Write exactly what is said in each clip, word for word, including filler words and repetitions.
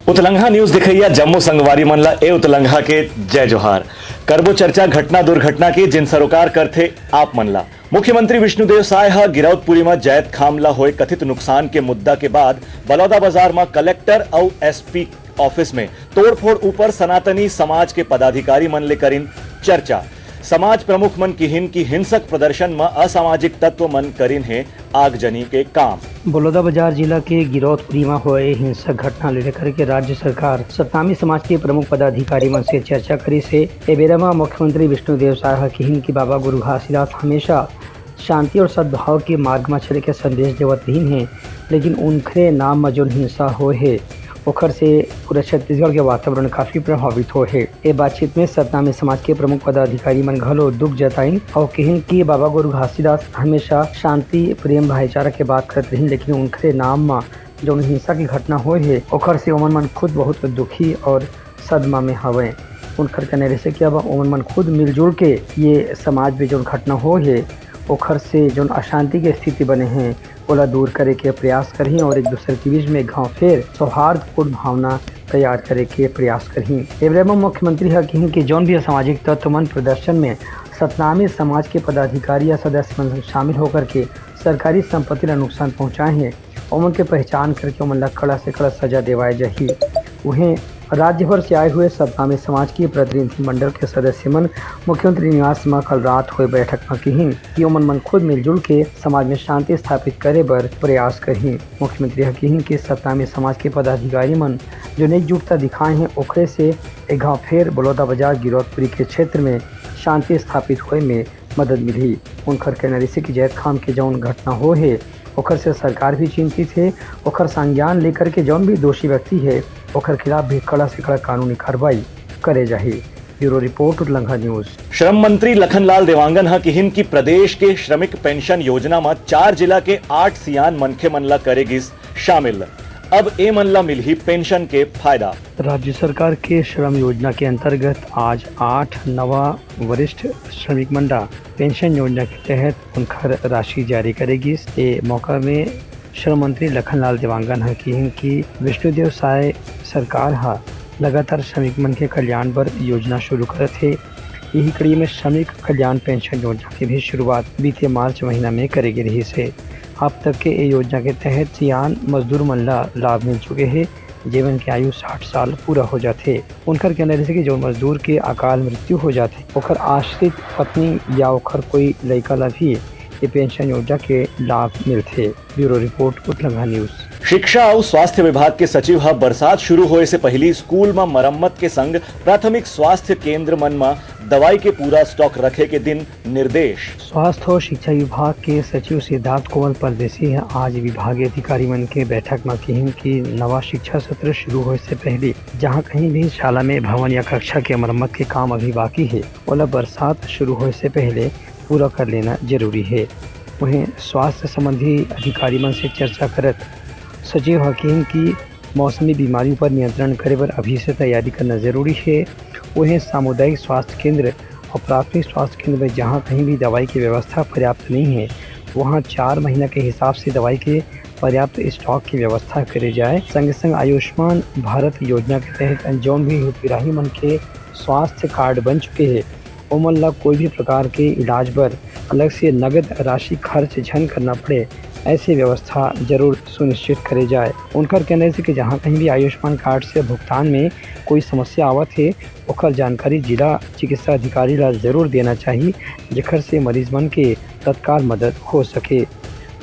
उतलंघा news दिखइया जम्मो संगवारी मन ला ए उतलंघा के जय जोहार। करबो चर्चा घटना दुर्घटना के, जिन सरोकार करथे आप मन ला। मुख्यमंत्री विष्णुदेव साय ह गिरौदपुरी म जैतखाम ला होए कथित नुकसान के मुद्दा के बाद बलौदाबाजार म कलेक्टर अउ एसपी ऑफिस में तोड़फोड़ ऊपर सनातनी समाज के पदाधिकारी मन ले करिन चर्चा। समाज प्रमुख मन किहिन कि हिंसक प्रदर्शन म असामाजिक तत्व मन करिन हे आगजनी के काम। बलौदाबाजार जिला के गिरौदपुरी म होए हिंसक घटना ले लेकर के राज्य सरकार सतनामी समाज के प्रमुख पदाधिकारी मन से चर्चा करिस हे। ए बेरा म मुख्यमंत्री विष्णुदेव साय ह किहिन कि बाबा गुरु घासीदास हमेशा शांति और सद्भाव के मार्ग म चले के संदेश देवत रहिन हे, लेकिन उनखरे नाम म जोन हिंसा होए हे, ओखर से पूरा छत्तीसगढ़ के वातावरण काफी प्रभावित होए हे। ए बातचीत में सतनामी समाज के प्रमुख पदाधिकारी मन घलो दुख जताइन और किहिन कि बाबा गुरु घासीदास हमेशा शांति, प्रेम, भाईचारा के बात करत रहिन, लेकिन उनखरे नाम म जौन हिंसा के घटना होए हे, ओखर से ओमन मन खुद बहुत दुखी और सदमा में हवय। उनखर कहना रहिसे कि अब ओमन मन खुद मिलजुल के ये समाज में जौन घटना होए हे, ओखर से जौन अशांति के स्थिति बने हे, ओला दूर करे के प्रयास करही और एक दूसर के बीच में एक घाव फेर सौहार्दपूर्ण भावना तैयार करे के प्रयास करही। ए बेरा म मुख्यमंत्री ह किहिन कि जौन भी असामाजिक तत्व मन प्रदर्शन में सतनामी समाज के पदाधिकारी या सदस्य मन शामिल होकर के सरकारी संपत्ति ला नुकसान पहुंचाए हे, ओमन के पहचान करके ओमन ला कड़ा से कड़ा सजा देवाए जाही। उहें, राज्य भर से आए हुए सतनामी समाज के प्रतिनिधि मंडल के सदस्य मन मुख्यमंत्री निवास म कल रात हुए बैठक म किहिन कि ओमन मन खुद मिलजुल के समाज में शांति स्थापित करे बर प्रयास करही। मुख्यमंत्री ह किहिन कि सतनामी समाज के पदाधिकारी मन जो एकजुटता दिखाए हे, ओखरे से एक घाव फेर बलौदाबाजार गिरौदपुरी के क्षेत्र में शांति स्थापित होए में मदद मिलही। उनखर कहना रहिसे कि जैतखाम के जौन घटना होए हे, ओखर से सरकार भी चिंतित हे। ओखर संज्ञान लेकर के जौन भी दोषी व्यक्ति हे, ओखर खिलाफ भी कड़ा से कड़ा कानूनी कार्रवाई करे जाही। Bureau report, Utlangha news. श्रम मंत्री लखनलाल देवांगन ह किहिन कि प्रदेश के श्रमिक पेंशन योजना म चार जिला के आठ सियान मनखे मन ला करे गिस शामिल। अब ए मन ला मिलही पेंशन के फायदा। राज्य सरकार के श्रम योजना के अंतर्गत आज आठ नवा वरिष्ठ श्रमिक मन ला पेंशन योजना के तहत उनखर राशि जारी करे गिस। ए मौका में श्रम मंत्री लखनलाल देवांगन ह किहिन कि विष्णुदेव साय सरकार ह लगातार श्रमिक मन के कल्याण बर योजना शुरू करत हे। यही कड़ी में श्रमिक कल्याण पेंशन योजना के भी शुरुआत बीते मार्च महीना में करे गे रहिस हे। अब तक के ए योजना के तहत सियान मजदूर मन ला लाभ मिल चुके हे, जेमन के आयु साठ साल पूरा हो जाथे। उनखर कहना रहिसे कि जौन मजदूर के अकाल मृत्यु हो जाथे, ओखर आश्रित पत्नी या ओखर कोई लइका ला भी ये पेंशन योजना के लाभ मिलथे। Bureau report, Utlangha news. शिक्षा अउ स्वास्थ्य विभाग के सचिव ह बरसात शुरू होए से पहिली स्कूल म मरम्मत के संग प्राथमिक स्वास्थ्य केंद्र मन म दवाई के पूरा स्टॉक रखे के दिन निर्देश। स्वास्थ्य और शिक्षा विभाग के सचिव सिद्धार्थ कोमल परदेसी ह आज विभागीय अधिकारी मन के बैठक म किहिन कि नवा शिक्षा सत्र शुरू होए से पहले जहां कहीं भी शाला में भवन या कक्षा के मरम्मत के काम अभी बाकी हे, ओला बरसात शुरू होए से पहले पूरा कर लेना जरूरी हे। वहीं स्वास्थ्य संबंधी अधिकारी मन से चर्चा करत सचिव ह किहिन कि मौसमी बीमारी पर नियंत्रण करे बर अभी से तैयारी करना जरूरी हे। वहीं सामुदायिक स्वास्थ्य केंद्र और प्राथमिक स्वास्थ्य केंद्र में जहां कहीं भी दवाई की व्यवस्था पर्याप्त नहीं है, वहां चार महीना के हिसाब से दवाई के पर्याप्त स्टॉक की व्यवस्था करे जाए। संगे संग आयुष्मान भारत योजना के तहत जौन भी हितग्राही मन के स्वास्थ्य कार्ड बन चुके हैं, ओमन ला कोई भी प्रकार के इलाज बर अलग से नगद राशि खर्च झन करना पड़े, ऐसी व्यवस्था जरूर सुनिश्चित करे जाए। उनकर कहना है कि जहां कहीं भी आयुष्मान कार्ड से भुगतान में कोई समस्या आवत है, ओकर जानकारी जिला चिकित्सा अधिकारी ला जरूर देना चाहिए, जेकर से मरीज मन के तत्काल मदद हो सके।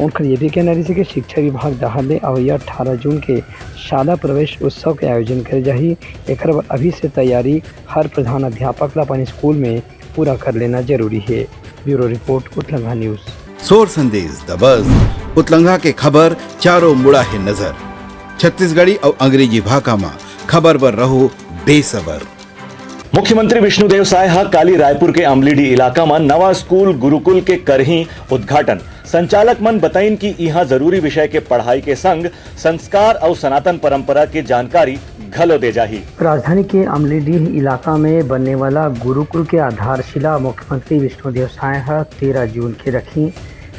उनकर ये भी कहना रहिस कि शिक्षा विभाग डहार ले अवइया अठारह जून के शाला प्रवेश उत्सव के आयोजन करे जाही। एकर बर अभी से तैयारी हर प्रधान अध्यापक ला अपन स्कूल में पूरा कर लेना जरूरी है। Bureau report, Utlangha news. सोर संदेश, द बज, उतलंघा के खबर चारों मुड़ा है नजर। छत्तीसगढ़ी अउ अंग्रेजी भाखा म खबर बर रहो बेसबर। मुख्यमंत्री विष्णुदेव साय ह काली रायपुर के अमलीडीह इलाका म नवा स्कूल गुरुकुल के करही उद्घाटन। संचालक मन बताइन कि इहां जरूरी विषय के पढ़ाई के संग संस्कार अउ सनातन परंपरा के जानकारी घलो दे जाही। राजधानी के अमलीडीह इलाका में बनने वाला गुरुकुल के आधारशिला मुख्यमंत्री विष्णुदेव साय ह तेरह जून के रखी।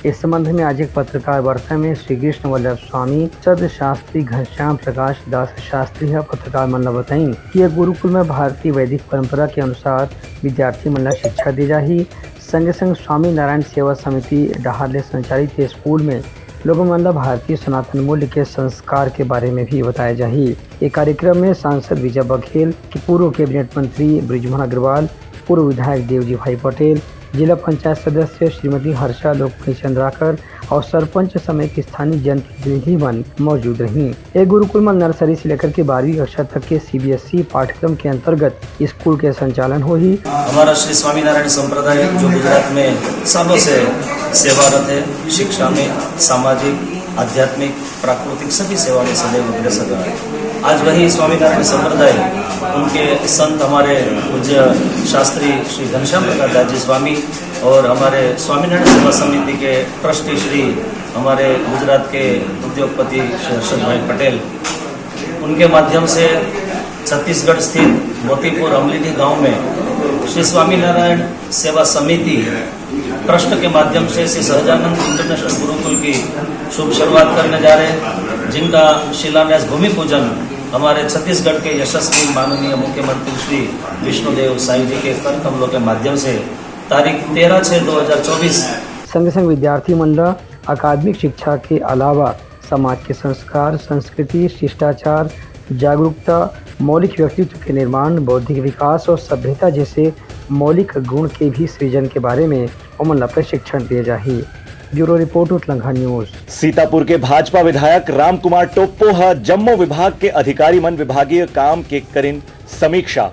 इस संबंध में आज एक पत्रकार वार्ता में श्री कृष्ण वल्लभ स्वामी, सद शास्त्री घनश्याम प्रकाश दास शास्त्री ह पत्रकार मन ल बताइन कि ये गुरुकुल में भारतीय वैदिक परंपरा के अनुसार विद्यार्थी मन ल शिक्षा दी जाही। संगे संग स्वामी नारायण सेवा समिति डहार ले संचालित ये स्कूल में लोगों मन ल भारतीय सनातन मूल्य के संस्कार के बारे में भी बताया जाही। ये कार्यक्रम में सांसद विजय बघेल, पूर्व कैबिनेट मंत्री बृजमोहन अग्रवाल, पूर्व विधायक देवजी भाई पटेल, जिला पंचायत सदस्य श्रीमती हर्षा लोकमणि चंद्राकर और सरपंच समेत स्थानीय जनप्रतिनिधि मन मौजूद रहीं। ये गुरुकुल में नर्सरी से लेकर के बारहवीं कक्षा तक के सीबीएसई पाठ्यक्रम के अंतर्गत स्कूल के संचालन होही। हमारा श्री स्वामीनारायण संप्रदाय जो गुजरात में सालों से सेवारत है, शिक्षा में, सामाजिक, आध्यात्मिक, प्राकृतिक सभी सेवा में सदैव अग्रसर रहा है। आज वही स्वामीनारायण संप्रदाय, उनके संत हमारे पूज्य शास्त्री श्री घनश्याम प्रकाश दास जी स्वामी और हमारे स्वामीनारायण सेवा समिति के ट्रस्टी श्री हमारे गुजरात के उद्योगपति श्री हर्षद भाई पटेल, उनके माध्यम से छत्तीसगढ़ स्थित मोतीपुर अमलीडीह गांव में श्री स्वामीनारायण सेवा समिति ट्रस्ट के माध्यम से श्री सहजानंद इंटरनेशनल गुरुकुल की शुभ शुरुआत करने जा रहे हैं, जिनका शिलान्यास भूमि पूजन हमारे छत्तीसगढ़ के यशस्वी माननीय मुख्यमंत्री श्री विष्णुदेव साय जी के कर कमलों के माध्यम से तारीख तेरह छः दो हज़ार चौबीस। संगे संग विद्यार्थी मन ल अकादमिक शिक्षा के अलावा समाज के संस्कार, संस्कृति, शिष्टाचार, जागरूकता, मौलिक व्यक्तित्व के निर्माण, बौद्धिक विकास और सभ्यता जैसे मौलिक गुण के भी सृजन के बारे में ओमन ला प्रशिक्षण दिए जाही। Bureau report, Utlangha news. Sitapur के भाजपा विधायक रामकुमार टोप्पो ह जम्मो विभाग के अधिकारी मन विभागीय काम के करिन समीक्षा।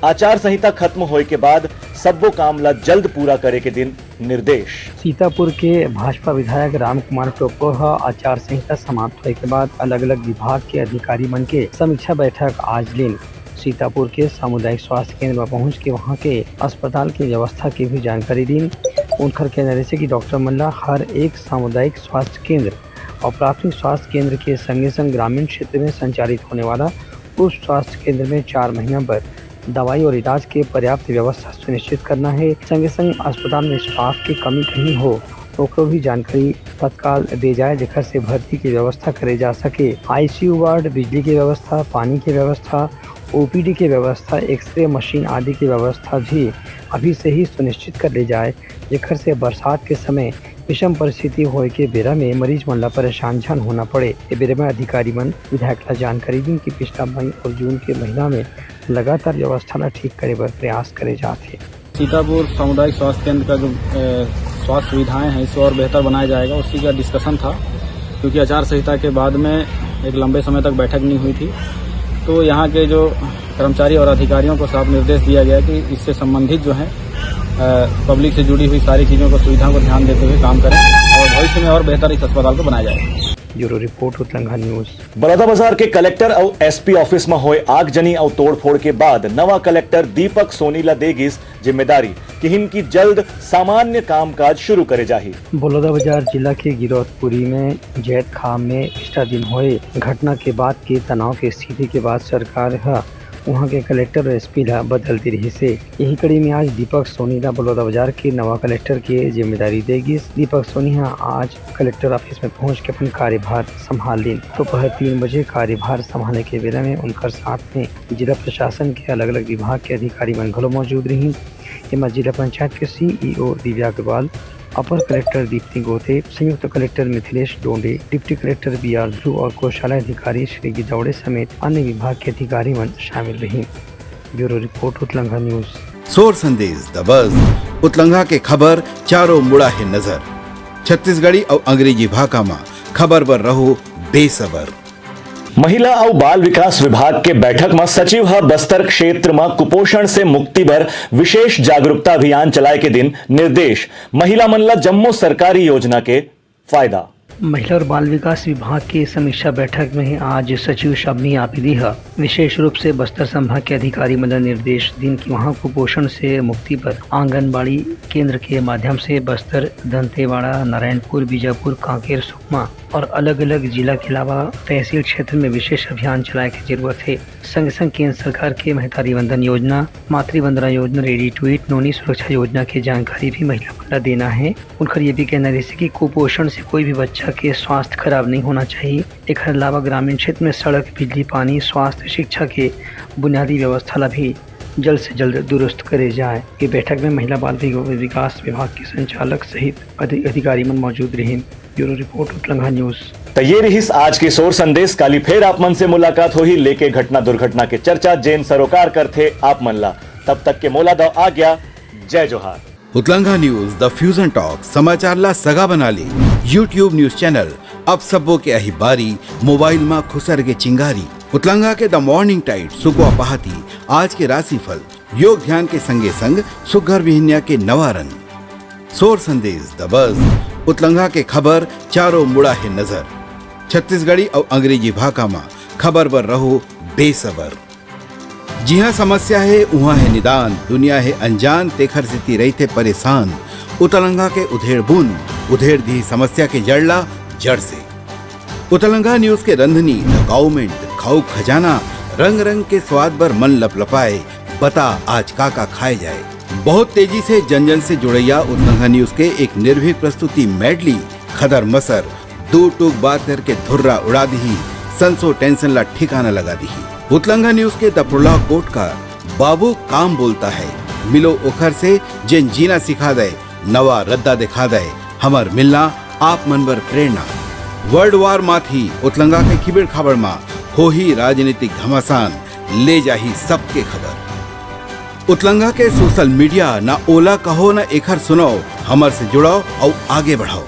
आचार संहिता खत्म होए के बाद सब्बो काम ला जल्द पूरा करे के दिन निर्देश। सीतापुर के भाजपा विधायक रामकुमार टोप्पो ह आचार संहिता समाप्त होए के बाद अलग-अलग विभाग के अधिकारी मन के समीक्षा बैठक आज लीन। सीतापुर के सामुदायिक स्वास्थ्य केंद्र म पहुंच के वहां के अस्पताल के व्यवस्था के भी जानकारी दीन। उनकर कहना रहिसे कि डॉक्टर मन ला हर एक सामुदायिक स्वास्थ्य केंद्र और प्राथमिक स्वास्थ्य केंद्र के संगे संग ग्रामीण क्षेत्र में संचालित होने वाला उप स्वास्थ्य केंद्र में चार महीना बर दवाई और इलाज के पर्याप्त व्यवस्था सुनिश्चित करना है। संगे संग अस्पताल में स्टाफ की कमी कहीं हो, ओकरो भी जानकारी तत्काल दे जाए, जेकर से भर्ती की व्यवस्था करे जा सके। आईसीयू वार्ड, बिजली की व्यवस्था, पानी की व्यवस्था, ओपीडी की व्यवस्था, एक्सरे मशीन आदि की व्यवस्था भी अभी से ही सुनिश्चित कर ली जाए, जेकर से बरसात के समय विषम परिस्थिति होए के बेरा में मरीज मन ला परेशान झन होना पड़े। ए बेरा में अधिकारी मन विधायक ला जानकारी दीन कि पिछला मई और जून के महीना में लगातार व्यवस्था ला ठीक करे बर प्रयास करे जात हे। सीतापुर सामुदायिक स्वास्थ्य केंद्र का जो, अ, स्वास्थ्य सुविधाएं हैं, इसको और बेहतर बनाया जाएगा, उसी का डिस्कशन था, क्योंकि आचार संहिता के बाद में एक लंबे समय तक बैठक नहीं हुई थी। तो यहाँ के जो कर्मचारी और अधिकारियों को साफ निर्देश दिया गया कि इससे संबंधित जो है, अ, पब्लिक से जुड़ी हुई सारी चीज़ों को, सुविधाओं को ध्यान देते हुए काम करें और भविष्य में और बेहतर इस अस्पताल को बनाया जाएगा। Bureau report, Utlangha news. Balodabazar के कलेक्टर अउ एसपी ऑफिस म होए आगजनी अउ तोड़फोड़ के बाद नवा कलेक्टर दीपक सोनी ल दे गिस जिम्मेदारी, किहिन कि जल्द सामान्य कामकाज शुरू करे जाही। बलौदाबाजार जिला के गिरौदपुरी में जैतखाम में पिछला दिन होए घटना के बाद के तनाव के स्थिति के बाद सरकार ह उहां के कलेक्टर अउ एसपी ला बदल दे रिहिसे। यही कड़ी में आज दीपक सोनी ला बलौदाबाजार के नवा कलेक्टर के जिम्मेदारी दे गिस। दीपक सोनी ह आज कलेक्टर ऑफिस में पहुंच के अपन कार्यभार संभाल लीन। दोपहर तीन बजे कार्यभार संभाले के बेरा में उनकर साथ में जिला प्रशासन के अलग-अलग विभाग के अधिकारी मन घलो मौजूद रहिन। एमा जिला पंचायत के सीईओ दिव्या अग्रवाल, अपर कलेक्टर दीप्ति गोते, संयुक्त collector Mithilesh Donde, deputy collector BR Dhruv और कोषालय अधिकारी श्री गिदौड़े समेत अन्य विभाग के अधिकारी मन शामिल रहिन। Bureau report, Utlangha news. सोर संदेश दबस, उतलंघा के खबर चारों मुड़ा हे नजर। छत्तीसगढ़ी अउ अंग्रेजी भाखा म खबर बर रहो बेसबर। महिला अउ बाल विकास विभाग के बैठक म सचिव ह बस्तर क्षेत्र म कुपोषण से मुक्ति बर विशेष जागरूकता अभियान चलाए के दिन निर्देश, महिला मन ल जम्मो सरकारी योजना के फायदा। महिला और बाल विकास विभाग के समीक्षा बैठक में आज सचिव शबनी आबिदी ह विशेष रूप से बस्तर संभाग के अधिकारी मन ल निर्देश दिन कि वहां कुपोषण से मुक्ति पर आंगनबाड़ी केंद्र के माध्यम से बस्तर, दंतेवाड़ा, नारायणपुर, बीजापुर, कांकेर, सुकमा और अलग-अलग जिला के अलावा तहसील क्षेत्र में विशेष अभियान चलाए के जरूरत हे। संग संग केंद्र सरकार के महतारी वंदन योजना, मातृ Vandana Yojana, ready to eat, नोनी सुरक्षा योजना के जानकारी भी महिला मन ला देना हे। उनकर ये भी कहना रहिसे कि कुपोषण से कोई भी बच्चा के स्वास्थ्य खराब नहीं होना चाहिए। एखर अलावा ग्रामीण क्षेत्र में सड़क, बिजली, पानी, स्वास्थ्य, शिक्षा के बुनियादी व्यवस्था ला भी जल्द से जल्द दुरुस्त करे जाए। ये बैठक में महिला बाल विक-, विकास विभाग के संचालक सहित अधि-, अधिकारी मन मौजूद रहिन। Bureau report, Utlangha news. त ये रिहिस आज के सोर संदेश। काली फेर आप मन से मुलाकात होही लेके घटना दुर्घटना के चर्चा, जेन सरोकार करथे आप मन ला। तब तक के मोला दव आज्ञा। जय जोहार। उतलंघा न्यूज, द फ्यूजन टॉक, समाचार ला सगा बना ले। YouTube न्यूज चैनल, अब सबो के अही बारी, मोबाइल मा खुसर के चिंगारी। उतलंघा के द मॉर्निंग टाइट, सुकवा पहाती, आज के राशिफल, योग ध्यान के संगे संग सुग्घर बिहनिया के नवा रंग। सोर संदेश, द बज, उतलंघा के खबर, चारों मुड़ा हे नजर। छत्तीसगढ़ी अउ अंग्रेजी भाखा मा खबर बर रहो बेसबर। जिहाँ समस्या हे, उहाँ हे निदान, दुनिया हे अनजान, तेखर सेती रहिथे परेशान। उतलंघा के उधेड़ बुन, उधेड़ दिही समस्या के जड़ ला जड़ से। उतलंघा न्यूज के रंधनी, द काउमेंट, खाऊ खजाना, रंग रंग के स्वाद बर मन लपलपाए, बता आज का का खाए जाए। बहुत तेजी से जन जन से जुड़ैया उतलंघा न्यूज के एक निर्भीक प्रस्तुति मेडली, खदर मसर, दू टूक बात करके धुर्रा उड़ा दिही, संसो टेंशन ला ठिकाना लगा दिही। उतलंघा न्यूज के द प्रोलॉग कोट का बाबू काम बोलता है, मिलो ओखर से जेन जीना सिखा दे, नवा रद्दा दिखा दे, हमर मिलना आप मन बर प्रेरणा। वर्ल्ड वार माथी उतलंघा के खिबेड़ खाबड़ मा होही राजनीतिक घमासान, ले जाही सबके खबर। उतलंघा के सोशल मीडिया ना ओला कहो ना एखर सुनाओ, हमर से जुड़ाओ अउ आगे बढ़ाओ।